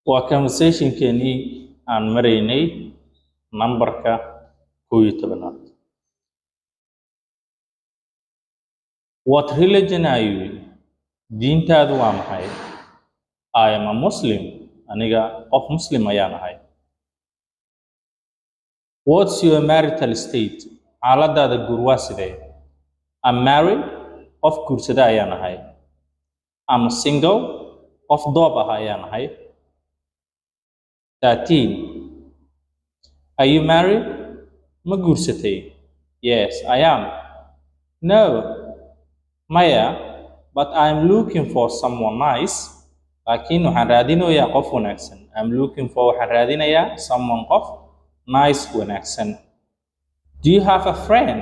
Waa conversationkeenii aan maraynay nambarka 11aad. What religion are you? Diintaadu waa maxay? I am a Muslim. Aniga qof Muslim ayaan ahay. What's your marital state? Xaaladaada guur waa sidee? I'm married. Qof guursada ayaan ahay. I'm single. Qof doob ah ayaan ahay. 13. Are you married? Ma guursatay? Yes, I am. No, maya, but I'm looking for someone nice. Laakiin waxaan raadinayaa qof wanaagsan. I'm looking for, waxaan raadinayaa, someone, qof, nice, wanaagsan. Do you have a friend?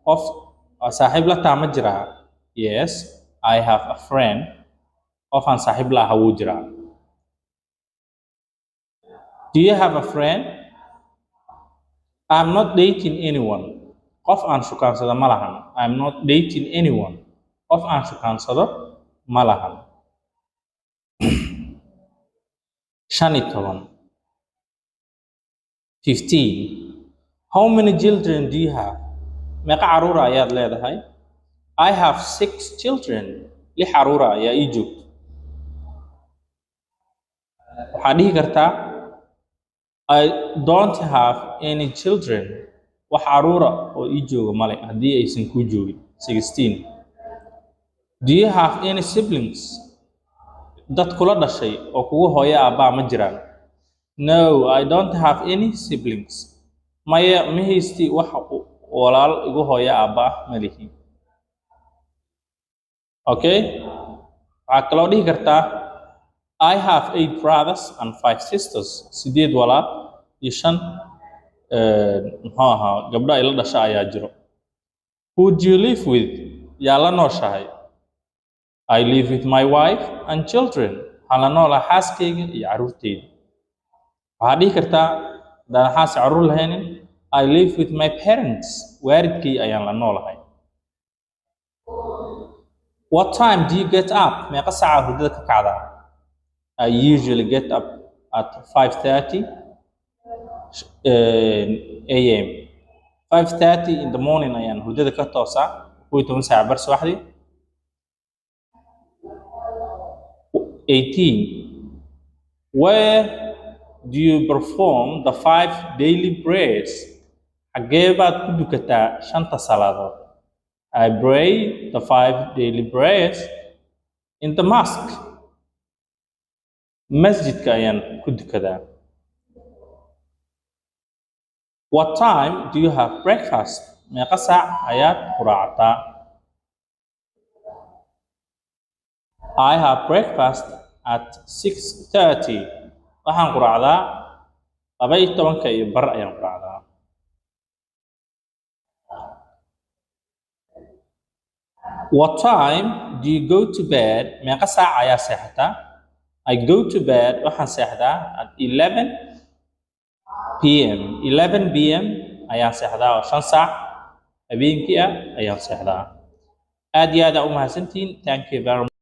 Qof saaxiib la taa ma jiraa? Yes, I have a friend. Qof aan saaxiib la aha wuu jiraa. Do you have a friend? I'm not dating anyone. Qof aan shukaansado ma lahan. I'm not dating anyone. Qof aan shukaansado ma lahan. 15. 15. How many children do you have? Meeqa carruur ayaad leedahay? I have six children. Lix carruur ayaa ii joogto. Waxaad dhihi kartaa I don't have any children. Wax carruura oo ii jooga male haddii aysan kuu joogin. 16. Do you have any siblings? Dad kula dhashay oo kugu hooyo aabbaa ma jiraan? No, I don't have any siblings. Maya, ma haysti wax walaal igu hooyo aabba ah ma lihi. Okay? Waxaad kaloo dhihi kartaa I have eight brothers and five sisters. Sideed walaal iyo shan muxuu ahaa gabdho ay la dhasha ayaa jiro. Who do you live with? Yaa la nooshahay? I live with my wife and children. Waxaan la noolahay xaaskayga iyo carruurteyda. Waxaad dhihi kartaa haddaan xaas carruur lahaynin, I live with my parents. Waalidkay ayaan la noolahay. What time do you get up? Meeqa saaca hurdada ka kacdaa? I usually get up at 5:30 a.m. 5:30 in the morning ayaan hurdada ka toosaa, 11 saac bar subaxdii. 18. Where do you perform the five daily prayers? Xaggee baad ku dukataa shanta salaadood? I pray the five daily prayers in the mosque. Masjidka ayaan ku dukadaa. What time do you have breakfast? Meeqa saac ayaad quraactaa? I have breakfast at 6:30. Waxaan quraacdaa 12:30 ayaan quraacdaa. What time do you go to bed? Meeqa saac ayaa seexataa? I go to bed, waxaan seexdaa, at 11 p.m. 11 p.m. ayaan seexdaa oo 5 saac habeenkii ah ayaan seexdaa. Aad iyo aad aa u mahadsantihiin. Thank you very much.